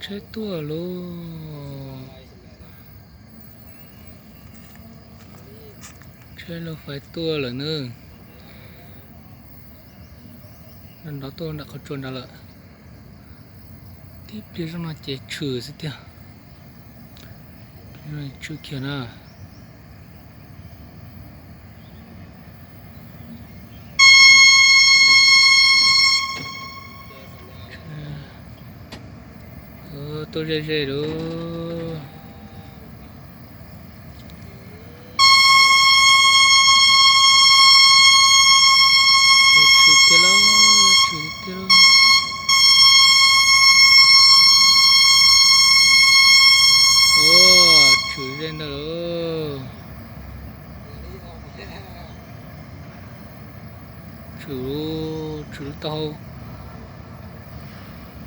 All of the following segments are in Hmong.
Tsheb tuaj lauj. Tsheb lauj, fais tuaj lawm nawb. Nrov tuaj nram qhov tsua nrad lawm. Tib pliag zoj no ces tshwm xwb tiag. Tshwm kiag na. Tuaj ze ze lauj. Yuav tshwm tiag lauj, yuav tshwm tiag lauj. Ua, tshwm ze ntawd lauj. Tshwm, tshwm lub taub hau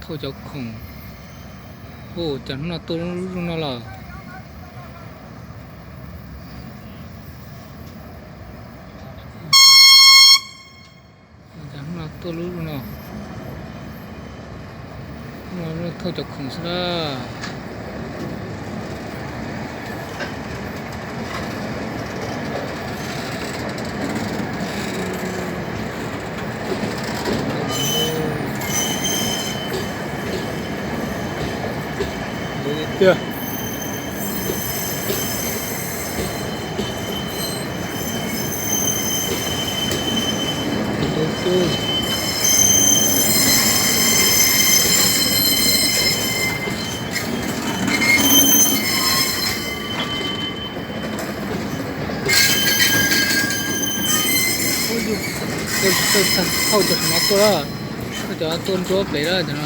thauj cov khoom. Ua cas hnub no tuaj lub zoo no lawm. Cas hnub no tuaj lub zoo no. Hnub no thauj cov khoom xwb na. Tiag. Thauj cov no tuaj lawm, thauj cov tuaj nruab pem lawm.